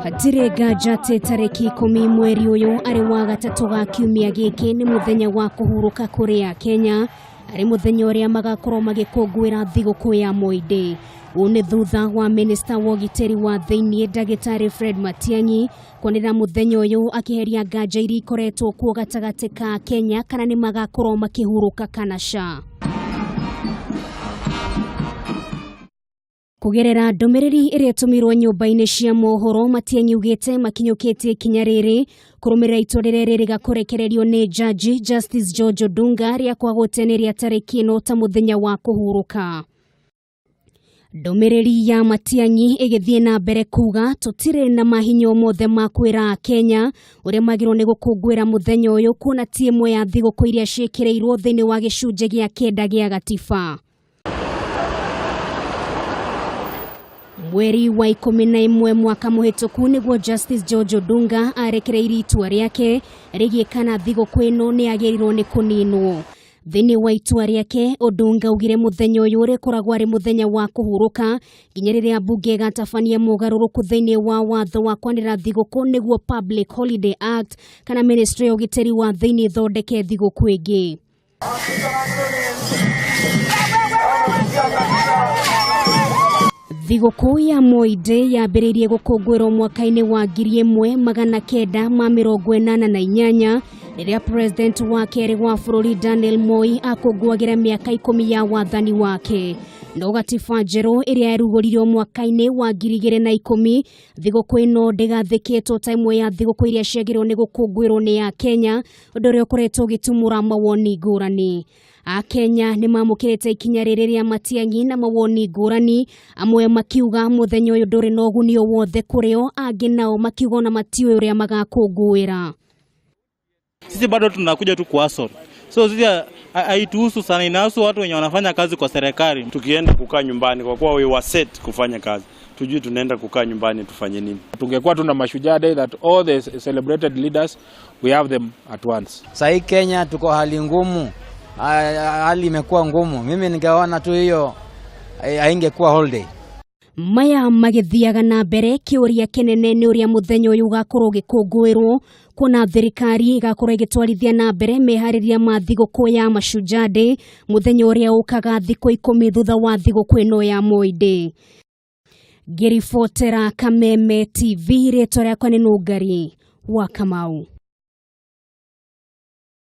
Hatirĩ nganja atĩ tarĩki 10 mweri ũyũ arĩ wa gatatũ ga kiumia gĩkĩ nĩ mũthenya wa kũhurũka kũrĩ Akenya, arĩ mũthenya ũrĩa magakorwo magĩkũngũĩra thigũkũ ya Moi Day. Ũũ nĩ thutha wa minista wa ũgitĩri wa thĩinĩ ndagĩtarĩ Fred Matiang'i kwanĩrĩra mũthenya ũyũ akĩheria nganja iria ikoretwo kuo gatagatĩ ka Kenya kana nĩ magakorwo makĩhurũka kana ca. Kũgerera ndũmĩrĩri ĩrĩa ĩtũmirwo nyũmba-inĩ cia mohoro, Matiang'i augĩte makinyũkĩtie ikinya rĩrĩ kũrũmĩrĩra itua rĩrĩa rĩrĩga kũrekererio nĩ jaji Justice George Odunga rĩa kwaga gũteanĩria tarĩki ĩno ta mũthenya wa kũhurũka. Ndũmĩrĩri ya Matiang'i ĩgĩthiĩ na mbere kuga tũtirĩ na mahinya o mothe ma kwĩra Akenya ũrĩa magĩrĩirwo nĩ gũkũngũĩra mũthenya ũyũ kuona ti ĩmwe ya thigũkũ iria ciĩkĩrĩirwo thĩinĩ wa gĩcunjĩ gĩa kenda gĩa gatiba. Mweri wa 11 mwaka mũhĩtũku nĩguo Justice George Odunga arekereirie itua rĩake rĩgiĩ kana thigũkũ ĩno nĩ yagĩrĩirwo nĩ kũninwo. Thĩinĩ wa itua rĩake, Odunga augire mũthenya ũyũ ũrĩkoragwo arĩ mũthenya wa kũhurũka nginya rĩrĩa mbunge ĩgatabania mogarũrũku thĩinĩ wa watho wa kwanĩrĩra thigũkũ nĩguo Public Holiday Act kana ministry ya ũgitĩri wa thĩinĩ ĩthondeke thigũkũ ĩngĩ. Thigũkũ ya Moi Day yambĩrĩirie gũkũngũĩrwo mwaka-inĩ wa 1988 rĩrĩa president wa kerĩ wa bũrũri Daniel Moi akũngũagĩra mĩaka 10 ya wathani wake. No gatiba njerũ ĩrĩa yarugũririo mwaka-inĩ wa 2010, thigũkũ ĩno ndĩgathĩkĩtwo ta ĩmwe ya thigũkũ iria ciagĩrĩirwo nĩ gũkũngũĩrwo nĩ Akenya, ũndũ ũrĩa ũkoretwo ũgĩtumũra mawoni ngũrani. Akenya nĩ mamũkĩrĩte ikinya rĩrĩ rĩa Matiang'i na mawoni ngũrani, amwe makiuga mũthenya ũyũ ndũrĩ na ũguni o wothe kũrĩ o, angĩ nao makiuga ona matiũĩ ũrĩa magakũngũĩra. Sisi bado tunakuja tu kuhustle. So sisi haituhusu sana, inahusu watu wenye wanafanya kazi kwa serikali. Tukienda kukaa nyumbani kwa kuwa we were set kufanya kazi, tujui tunaenda kukaa nyumbani tufanye nini. Tungekuwa tuna Mashujaa Day that all the celebrated leaders we have them at once. Sahii Kenya tuko hali ngumu, hali imekuwa ngumu. Mimi ningeona tu hiyo haingekuwa holiday. Maya magĩthiaga na mbere, kĩũria kĩnene nĩ ũrĩa mũthenya ũyũ ũgakorwo ũgĩkũngũĩrwo kuona thirikari ĩgakorwo ĩgĩtwarithia na mbere meharĩria ma thigũkũ ya Mashujaa Day, mũthenya ũrĩa ũkaga thikũ 10 thutha wa thigũkũ ĩno ya Moi Day. Ngĩribotera Kameme TV, rĩtwa rĩakwa nĩ Nũngari wa Kamau.